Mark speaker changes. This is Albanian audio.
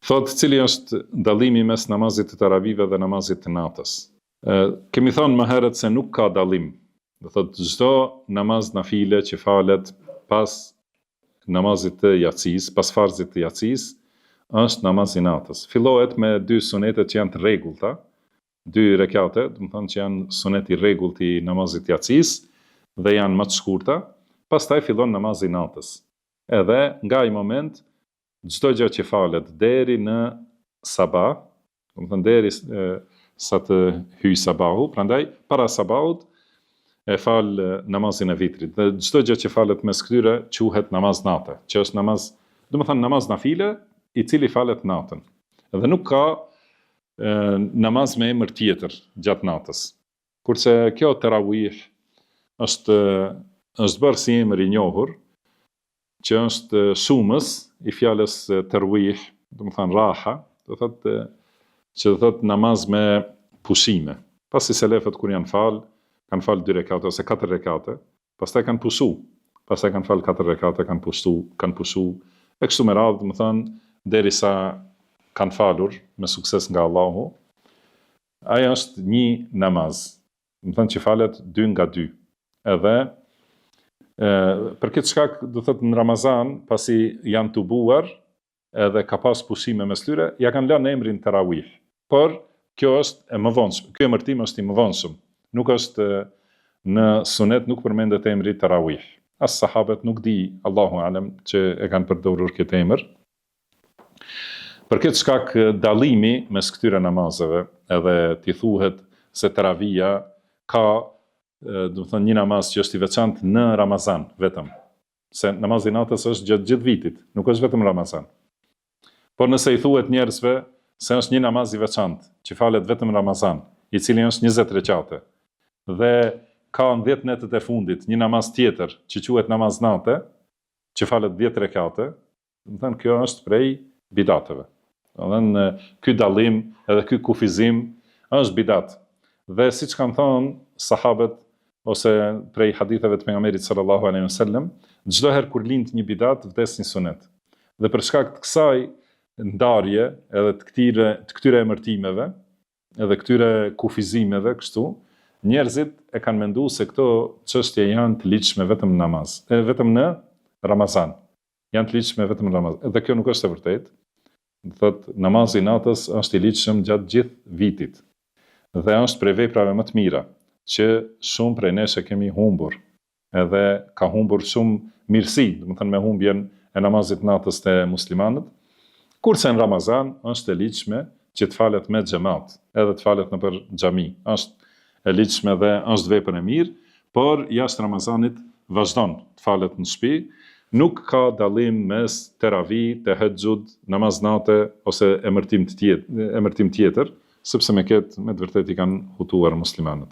Speaker 1: Thotë cili është dallimi mes namazit të teravive dhe namazit të natës? Kemi thënë më herët se nuk ka dallim. Do thotë çdo namaz nafile që falet pas namazit të jacisë, pas farzit të jacisë, është namaz i natës. Fillohet me dy sunetet që janë të rregullta, dy rekate, domethënë që janë sunet i rregullt i namazit të jacisë dhe janë më të shkurta, pastaj fillon namazi i natës. Edhe nga ai moment çdo gjë që falet deri në sabah, domethënë deri sa të hyjë sabahu, prandaj para sabahut e fal namazin e vitrit dhe çdo gjë që falet mes këtyre quhet namaz nate, që është namaz, domethënë namaz nafile, i cili falet natën. Dhe nuk ka e, namaz me emër tjetër gjatë natës. Kurse kjo teravih është është bërë si emër i njohur, që është shumës i fjalës terwih, domethënë raha, do thotë që do thotë namaz me pushime. Pasi selefët kur janë fal, kanë fal dy rekate ose katër rekate, pastaj kanë pushu, pastaj kanë fal katër rekate, kanë pushu, kanë pushu, e kështu me radhë, domethënë derisa kanë falur me sukses nga Allahu, ai është një namaz. Domethënë që falet dy nga dy. Edhe e, për këtë shkak, do thotë në Ramazan, pasi janë tubuar, edhe ka pas pushime mes tyre, ja kanë lënë emrin Terawih. Por kjo është e mëvonshme, ky emërtim është i mëvonshëm. Nuk është në sunet nuk përmendet emri Terawih. As sahabët nuk di Allahu alem që e kanë përdorur këtë emër. Për këtë shkak dallimi mes këtyre namazeve, edhe t'i thuhet se teravia ka, domethënë një namaz që është i veçantë në Ramazan vetëm, se namazi i natës është gjatë gjithë vitit, nuk është vetëm në Ramazan. Por nëse i thuhet njerëzve se është një namaz i veçantë, që falet vetëm në Ramazan, i cili është 20 rekate, dhe ka në 10 netët e fundit një namaz tjetër që quhet namaz nate, që falet 10 rekate, Domethënë kjo është prej bidateve. Domethënë ky dallim edhe ky kufizim është bidat. Dhe siç kanë thënë sahabët ose prej haditheve të pejgamberit sallallahu alaihi wasallam, çdo herë kur lind një bidat vdes një sunet. Dhe për shkak të kësaj ndarje edhe të këtyre të këtyre emërtimeve, edhe këtyre kufizimeve kështu, njerëzit e kanë menduar se këto çështje janë të ligjshme vetëm në namaz, e vetëm në Ramazan. Janë të ligjshme vetëm në Ramazan. Dhe kjo nuk është e vërtetë. Do thotë namazi i natës është i ligjshëm gjatë gjithë vitit. Dhe është prej veprave më të mira, që shumë prej nesh e kemi humbur. Edhe ka humbur shumë mirësi, domethënë me humbjen e namazit të natës te muslimanët. Kurse në Ramazan është e ligjshme që të falet me xhemat, edhe të falet nëpër xhami. Është e ligjshme dhe është vepër e mirë, por jashtë Ramazanit vazhdon të falet në shtëpi, nuk ka dallim mes teravi, tehexhud, namaz nate ose emërtim të tjetër, emërtim tjetër, sepse me këtë me të vërtetë i kanë hutuar muslimanët.